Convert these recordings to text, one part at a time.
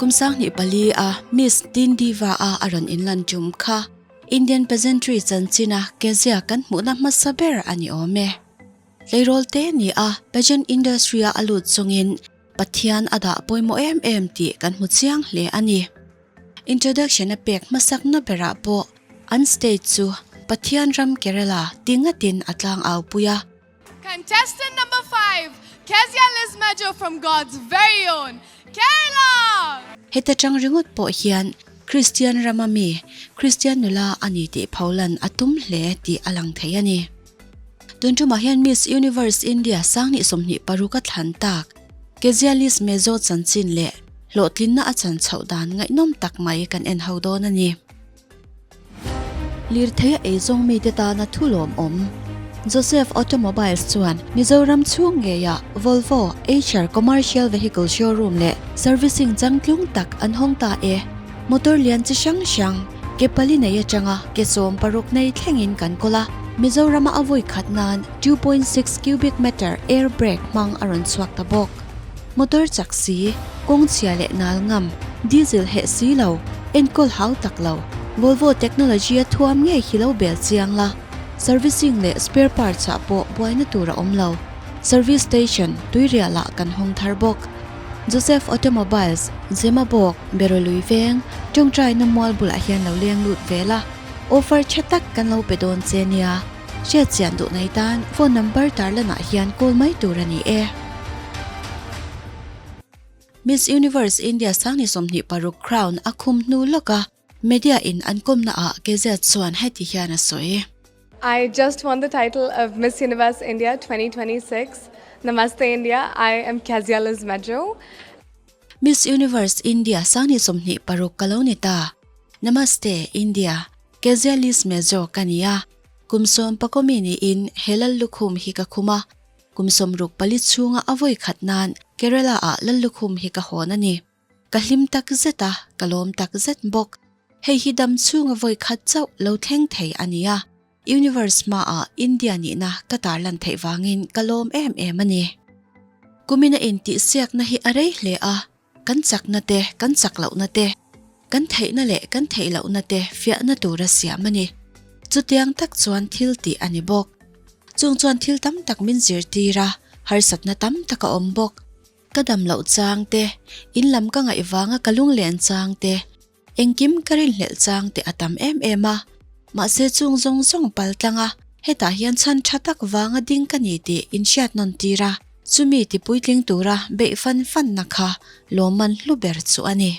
Kum 2004 a Miss Teen Diva a a rawn inlan tum kha Indian pageantry chanchina Kezia kan hmuhna hmasa ber a ni awm e. Tleirawl te ni a pageant industry a a lut chungin Pathian a dah pawimawh em em tih kan hmu chiang hle a ni. Introduction a pek hmasakna berah pawh an state chu Pathian ram Kerala ti ngatin a tlang au pui a. Contestant number 5, Kezia Liz Mejo from God's very own Kerala! Heta tang ringawt pawh hian Kristian rama mi, Kristian nula a ni tih pholan a tum hle tih a lang thei a ni. Tun tumah hian Miss Universe India 2026 a thlan tak Kezia Liz Mezo chanchin leh hlawhtlinna a chan chhoh dan ngaihnawm tak mai kan en ho dawn a ni. Lirthei a eizawng mite tana thu lawmawm Joseph Automobiles chuan Mizoram chhung ngeiah Volvo Eicher Commercial Vehicle Showroom leh Servicing changtlung tak an hawng ta e. Motor lian chi hrang hrang, ke pali nei atanga ke 16 nei thlengin kan kawl a, Mizorama a vawi khat nan 2.6 cubic meter air brake hmang a rawn chhuak ta bawk. Motor chak si, kawng chhia leh nal ngam, diesel heh si lo, enkawl hau tak lo, Volvo technology a thuam ngei hi lo bel chiang la, servicing leh spare parts ah pawh buaina tur a awm lo. Service station, Tuirial ah kan hawng thar bawk. Joseph Automobiles, Zemabawk, Berolui veng, tawngtaina mual bulah hian lo leng lut ve la, offer tha tak kan lo pe dawn che nia. Hriatchian duh nei tan phone number tarlanah hian call mai tur a ni e. Miss Universe India 2026 crown a khum hnu lawk a, media in an kawmna ah Kezia chuan heti hian a sawi. I just won the title of Miss Universe India 2026. Namaste India, I am Kezia Liz Mejo. Miss Universe India 2026 ka lo ni ta. Namaste India, Kezia Liz Mejo ka ni a. Kum 10 mi niin he lal lukhum hi ka khum a. Kum 64 chhunga a vawi khat nan Kerala ah lal lukhum hi ka hawn a ni. Ka hlim tak zet a, ka lawm tak zet bawk. Hei hi dam chhunga vawi khat chauh lo thleng thei a ni a, Universe hmaah India nihna ka tarlan theih vangin ka lawm em em a ni. Kumina intihsiakna hi a rei hle a, kan chakna te, kan chak lohna te, kan theihna leh kan theih lohna te fiahna tura siam a ni. Chutiang tak chuan thil tih a ni bawk. Chung chuan thil tam tak min zirtir a, harsatna tam tak a awm bawk. Ka dam loh chang te, in lam ka ngaih vanga ka lunglen chang te, engkim ka rinhlelh chang te a tam em em a. Mahse chung zawng zawng pal tlang a, hetah hian chhan tha tak vanga ding ka ni tih inhriat nawn tir a, chumi ti puitling tura beih fan fanna kha lawmman hlu ber chu a ni.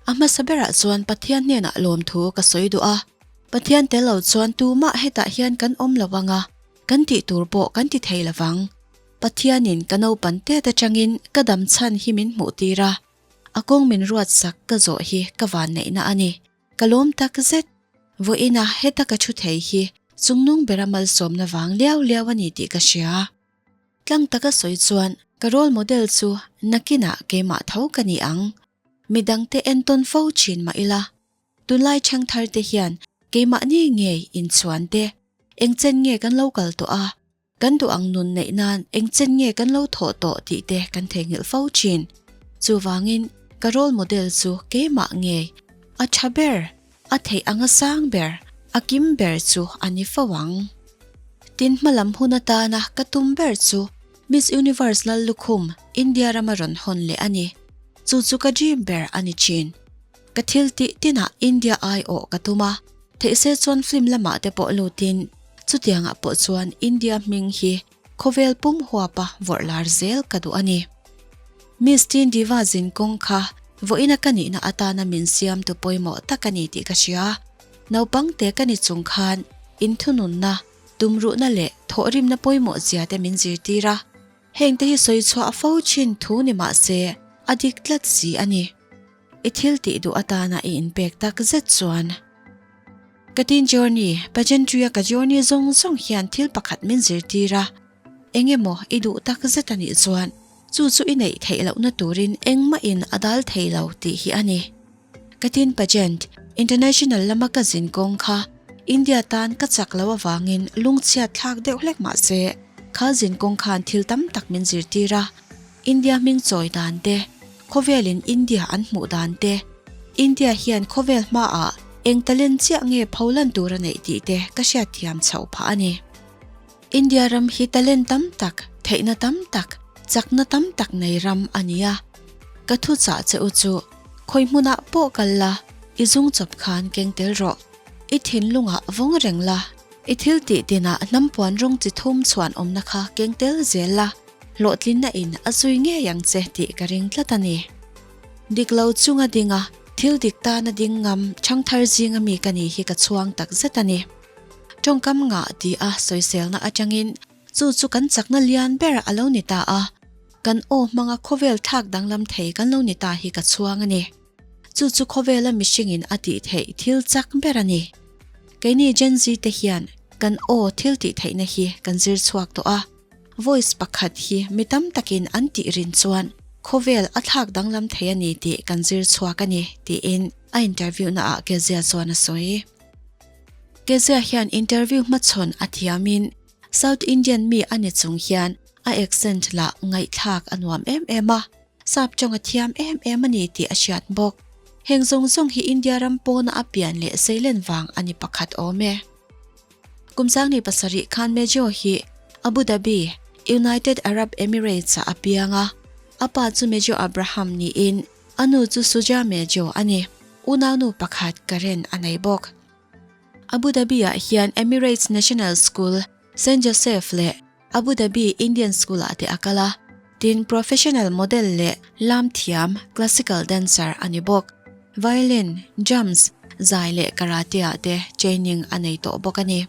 A hmasa berah chuan Pathian hnenah lawmthu ka sawi duh a, Pathian tel lo chuan tumah hetah hian kan awm lo ang a, kan tih tur pawh kan ti thei lovang. Pathianin ka naupan tet atangin ka dam chhan hi min hmuh tir a, a kawng min ruat sak ka zawh hi ka vanneihna a ni. Ka lawm tak zet. Vawiina heta ka thu thei hi chungnung bera malsawmna vang liau liau a ni tih ka hria. Tlang taka sawi chuan ka role model chu nakinah keimah tho ka ni ang. Midangte entawn fo thin mah ila Tunlai thangthar te hian keimahni ngei inchhuan te engchen nge kan lo kal tawh a, kan duh ang nun neih nan engchen nge kan lo thawh tawh tih te kan theihnghilh fo thin. Chuvangin ka role model chu keimah ngei, a tha ber, a theih anga sang ber, a kim ber chu a ni fo ang. Tin hmalam hun atana ka tum ber chu Miss Universe Lallukhum India rama rawn hawn leh a ni. Chu chu ka dream ber a ni thin. Ka thil tih tinah India ai awh ka tum a, theih se chuan film lamah te pawh lutin chutiangah pawh chuan India hming hi khawvel pum huapa vawrh lar zel ka duh a ni. Miss Teen Diva zin kawng kha vawiina ka nihna atana min siamtu pawimawh tak a ni tih ka hria. Naupang te ka ni chung khan inthununna, tumruhna leh thawhrimna pawimawh zia te min zirtir a. Heng te hi sawi chhuah fo thin thu ni mah se a dik tlat si a ni. I thil tih duh atana i inpek tak zet chuan. Ka teen journey, pageantry a ka journey zawng zawng hian thil pakhat min zirtir a, eng emaw i duh tak zet a nih chuan chu chu i neih theih lohna turin engmahin a dal thei lo tih hi a ni. Ka teen pageant, international lama ka zin kawng kha India tan ka chak lo avangin lungchhiat thlak deuh hlek mah se kha zin kawng khan thil tam tak min zirtir a, India hming chawi dan te. Khawvelin India an hmuh dan te, India hian khawvel hmaah eng talent chiah nge pholan tur a neih tih te ka hriatthiam chhoh phah a ni. India ram hi talent tam tak, theihna tam tak, chakna tam tak nei ram a ni a. Ka thuchah che u chu, khawi hmunah pawh kal la, i zung chawp khan keng tel rawh. I thinlungah vawng reng la, i thil tih tinah hnam puan rawng chi thum chhuan awmna kha keng tel zel la, hlawhtlinna in a zui ngei ang che tih ka ring tlat a ni. Dik lo chunga dinga thil dik tana ding ngam thangthar zinga mi ka ni hi ka chhuang tak zet a ni. Tawngkam ngah ti a sawiselna atangin chu chu kan chakna lian ber a lo ni ta a, kan aw hmanga khawvel thlak danglam thei kan lo ni ta hi ka chhuang a ni. Chu chu khawvela mihringin a tih theih thil chak ber a ni. Keini Gen Z te hian kan aw thil tih theihna hi kan zir chhuak tawh a. Voice pakhat hi mi tam takin an tih rin chuan khawvel a thlak danglam thei a ni tih kan zir chhuak a ni, tiin a interview naah Kezia chuan a sawi. Kezia hian interview hmachhawn a thiamin South Indian mi a ni chung hian a accent lah ngaihthlak a nuam em em a, sap tawng a thiam em em a ni tih a hriat bawk. Heng zawng zawng hi India ram pawna a pian leh seilen vang a ni pakhat awm e. Kum sangni pasarih khan Mejo hi Abu Dhabi, United Arab Emirates ah a piang a, a pa chu Mejo Abraham niin a nu chu Suja Mejo a ni. Unaunu pakhat Karen a nei bawk. Abu Dhabi ah hian Emirates National School, Saint Joseph leh Abu Dhabi Indian School ah te a kal a, tin professional model leh lam thiam, classical dancer, a ni bawk. Violin, drums, zai leh karate ah te training a nei tawh bawk a ni.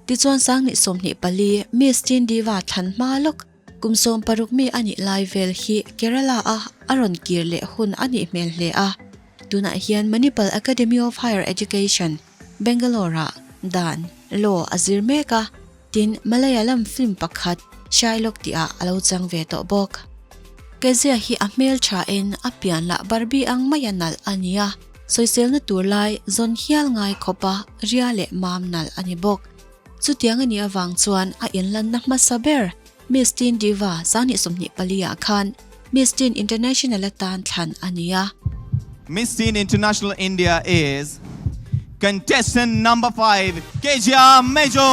Tichuan Sanghnih 24 Miss Teen Diva thlan hma lawk kum 16 mi a nih lai vel hi Kerala a a rawn kir leh hun a nih hmel hle a, tunah hian Manipal Academy of Higher Education, Bangalore ah dan, law, a zir mek a. Tin, Malayalam film pakhat Shylock tih ah a lo chang ve tawh bawk. Kezia hi a hmel tha in a pian lah Barbie ang mai a nalh a ni a, sawiselna tur lai zawn hial ngai khawp a ria leh mam nalh a ni bawk. Chutiang a nih avang chuan a inlanna hmasa ber Miss Teen Diva 2024 ah khan Miss Teen International atan thlan a ni a. Miss Teen International India is contestant number 5 Kezia Mejo.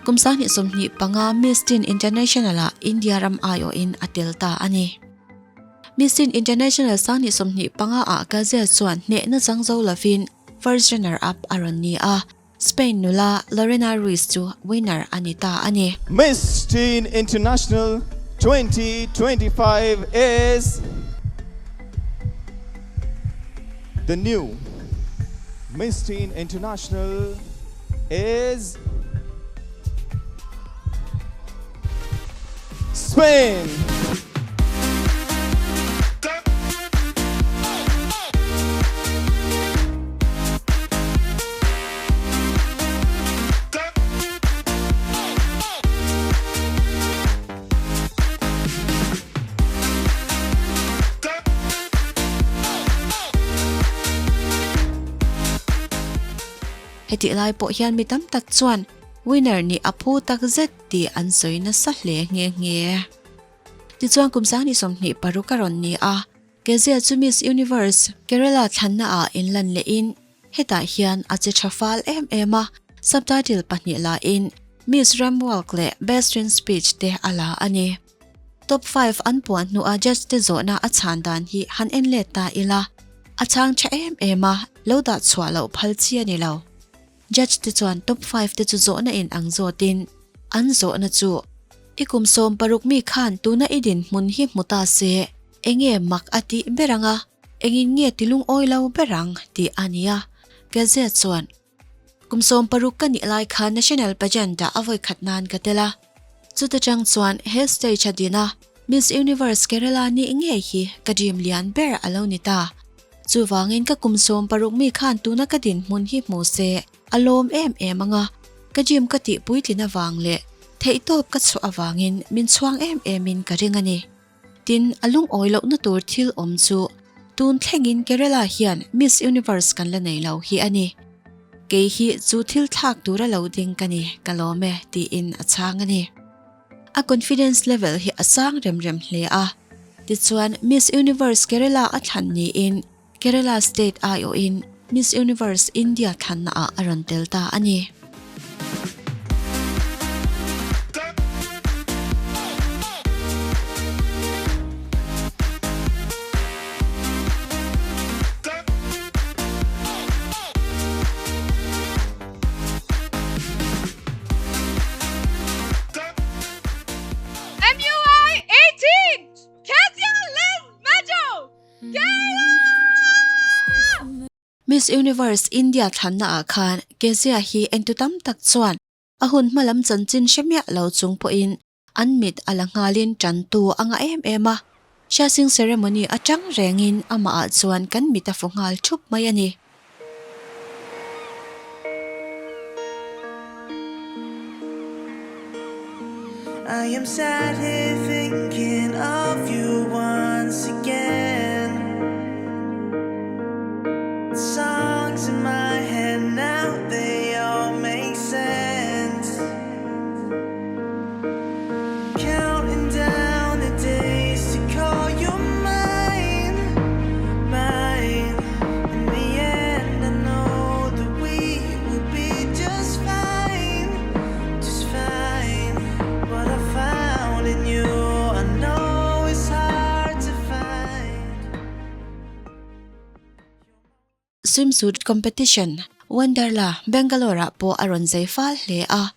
Kum 2025 Miss Teen International-ah India ram aiawhin a tel ta a ni. Miss Teen International 2025 ah Gazelle chuan hnehna chang zo lovin first runner up a rawn ni a, Spain nula Lorena Ruiz chu winner a ni ta a ni. Miss Teen International 2025 is the new Miss Teen International is Spain. Hetih lai pawh hian mi tam tak chuan winner nih a phu tak zet tih an sawi nasa hle nghe nghe. Tichuan kum 2026 a rawn ni a, Kezia chu Miss Universe Kerala thlanna ah inlan lehin hetah hian a che tha fal em em a, subtitle pahnih la in Miss Ramwalk leh Best in Speech te a la a ni. Top 5 an puan hnuah judge te zawhna a chhan dan hi han en let ta ila, a chhang tha em em a, lo dah chhuah loh phal chi a ni lo. Judge te chuan top 5 te chu zawhna in ang zawtin an zawhna chu, I kum 16 mi khan tuna i dinhmun hi hmu ta se, enge mak a tih ber ang a? Engin nge ti lungawi lo ber ang tih a ni a, Kezia chuan, Kum 16 ka nih lai khan National Pageant ah a vawi khat nan ka tel a. Chuta chang chuan he stage a din a, Miss Universe Kerala nih ngei hi ka dream lian ber a lo ni ta. Chuvangin ka kum 16 mi khan tuna ka dinhmun hi hmu se a lawm em em ang a, ka dream ka tih puitlin avang leh theihtawp ka chhuah avangin min chhuang em em in ka ring a ni. Tin, a lungawi lohna tur thil awm chu tun thlengin Kerala hian Miss Universe kan la nei lo hi a ni. Kei hi chu thil thlak tura lo ding ka ni, ka lawm e, tiin a chhang a ni. A confidence level hi a sang rem rem hle a. Tichuan, Miss Universe Kerala a thlan niin Kerala state aiawhin Miss Universe India thlannaah a rawn tel ta a ni. MUI 18! Kezia Liz Majo! Miss Universe India thlannaah khan Kezia hi entu tam tak chuan a hun hma lam chanchin hre miah lo chung pawhin an mit a la nghalin tantu a ngah em em a. Hriatsing ceremony atang rengin amahah chuan kan mit a fu nghal thup mai a ni. I am sat here thinking of you once again Songs in my head now they all make sense Counting down the days to call you mine Mine In the end I know that we will be just fine Just fine What I found in you I know it's hard to find Swimsuit competition Wonderla, Bangalore-ah pawh a rawn zai fal hle a.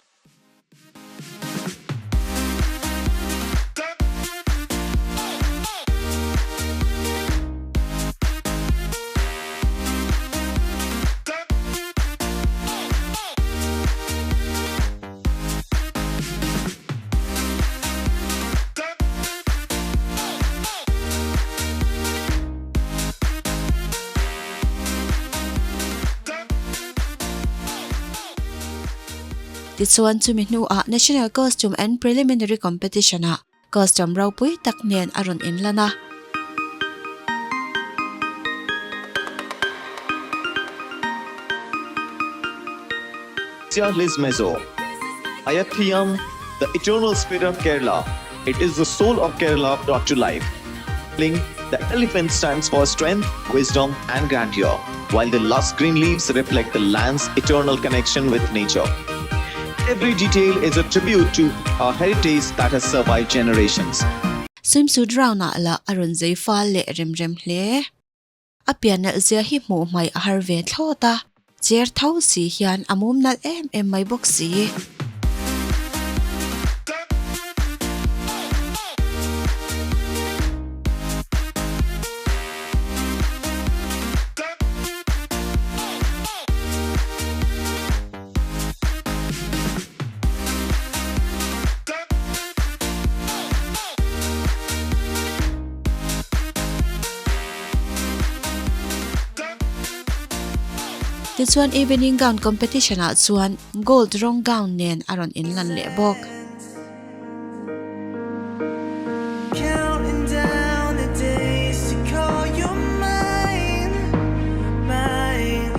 Tichuan chumi hnuah National Costume and Preliminary Competition-ah costume ropui tak nen a rawn inlan a. Liz Mezo, Ayathiyam, the eternal spirit of Kerala. It is the soul of Kerala brought to life. The elephant stands for strength, wisdom, and grandeur, while the lush green leaves reflect the land's eternal connection with nature. Every detail is a tribute to a heritage that has survived generations. Swimsuit round-ah lah a rawn zei fal leh rem rem hle. A pian nalh zia hi hmuh hmaih a har ve thlawt a, cher tho si hian a mum nalh em em mai bawk si. Tichuan evening gown competition ah chuan gold rawng gown nen a rawn inlan leh bawk. Counting down the days to call you mine, mine.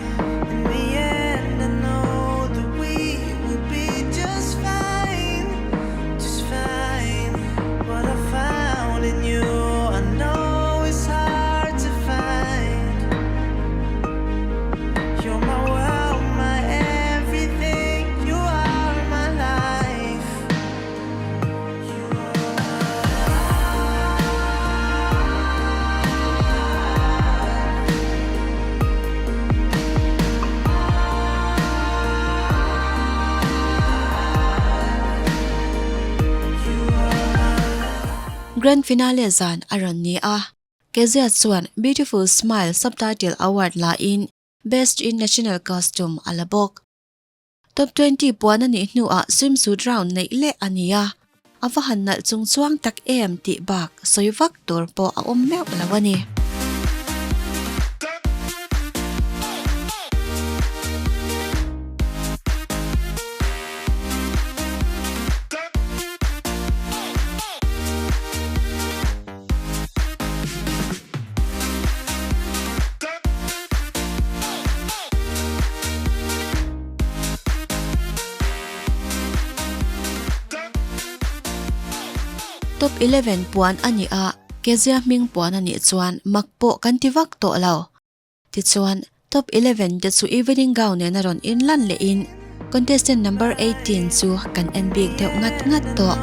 In the end, I know that we will be just fine, just fine. What I found in you, I know it's hard to find. You're my world, my everything. You are my life. Grand Finale zan a rawn ni a. Kezia chuan Beautiful Smile Subtitle Award la in Best in National Costume a la bawk. Top 20 puan a nih hnuah swimsuit round neih leh a ni a, a va han nalh chung chuang tak em tih bak sawi vak tur pawh a awm meuh lo a ni. Top 11 puan a nih a, Kezia hming puan a nih chuan mak pawh kan ti vak tawh lo. Tichuan, Top 11 te chu evening gown nen a rawn inlan lehin contestant number 18 chu kan en bik deuh ngat ngat tawh.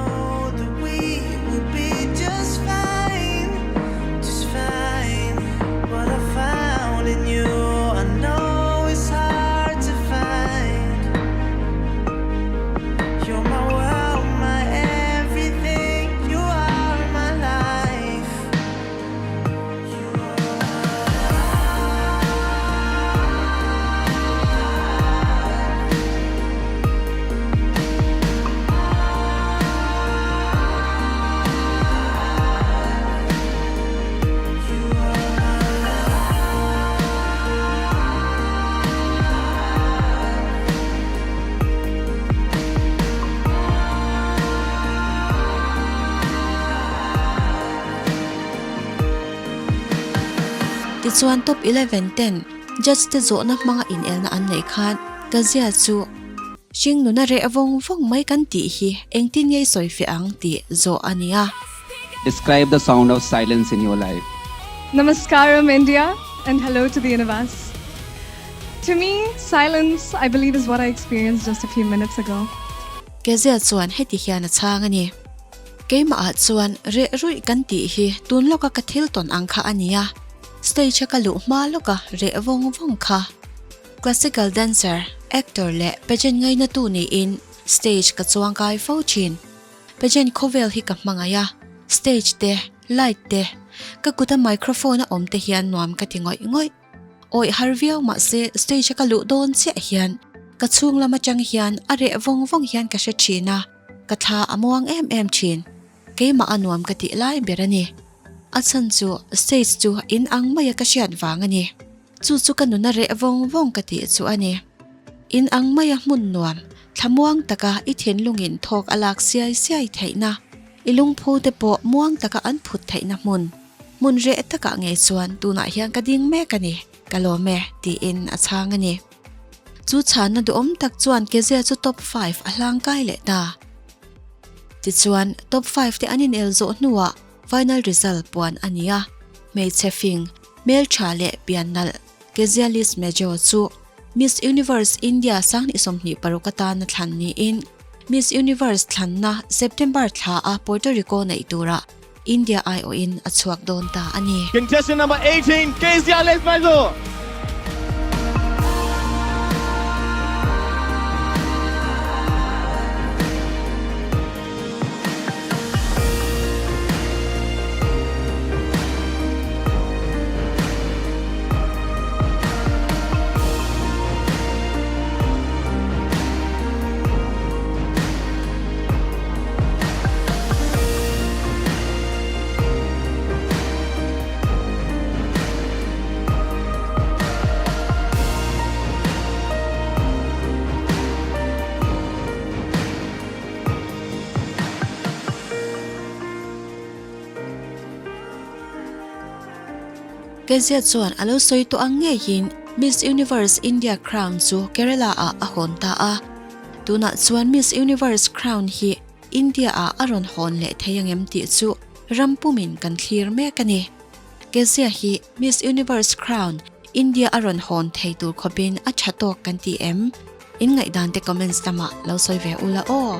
Tichuan top 11 ten judge te zawhna hmanga inelna an neih khan Kazia chu hring nuna reh vawng vawng mai kan tih hi engtin nge i sawi fiah ang tih zawh a ni a. Describe the sound of silence in your life. Namaskaram India and hello to the universe. To me, silence I believe is what I experienced just a few minutes ago. Kezia chuan heti hian a chhang a ni. Keimah ah chuan reh ruih kan tih hi tun lawka ka thil tawn ang kha a nia. Stage a ka luh hma lawka reh vawng vawng kha. Classical dancer, actor leh pageant ngainatu niin stage ka chuang kai fo thin. Pageant khawvel hi ka hmangaih a, stage te, light te, ka kuta microphone a awm te hian nuam ka ti ngawih ngawih. Awih har viau mahse stage a ka luh dawn chiah hian ka chhung lam atang hian a reh vawng vawng hian ka hre thin a, ka thla a muang em em thin. Keimah a nuam ka tih lai ber a ni. A chhan chu stage chu in ang maia ka hriat vang a ni. Chu chu ka nuna reh vawng vawng ka tih chu a ni. In ang maia hmun nuam, thla muang taka i thinlungin thawk a lak siai siai theihna, i lungphu te pawh muang taka an phut theihna hmun. Hmun reh takah ngei chuan tunah hian ka ding mek a ni, ka lawm e, tiin a chhang a ni. Chu chhanna duhawm tak chuan Kezia chu top 5 a hlangkai leh ta. Tichuan, top 5 te an inel zawh hnuah final result puan a ni a, hmeichhe fing, hmeltha leh pian nalh Kezia Liz Mejo chu Miss Universe India 2026 atana thlan niin Miss Universe thlanna September thla a Puerto Rico neih turah India aiawhin a chhuak dawn ta a ni. Contestant number 18, Kezia Liz Mejo. Kezia chuan a lo sawi tawh ang ngeiin Miss Universe India Crown chu Kerala-ah a hawn ta a. Tunah chuan Miss Universe Crown hi India-ah a rawn hawn leh thei angem tih chu ram pumin kan thlir mek a ni. Kezia hi Miss Universe Crown India a rawn hawn thei tur khawpin a tha tawk kan ti em? In ngaihdan te comments lamah lo sawi ve ula aw.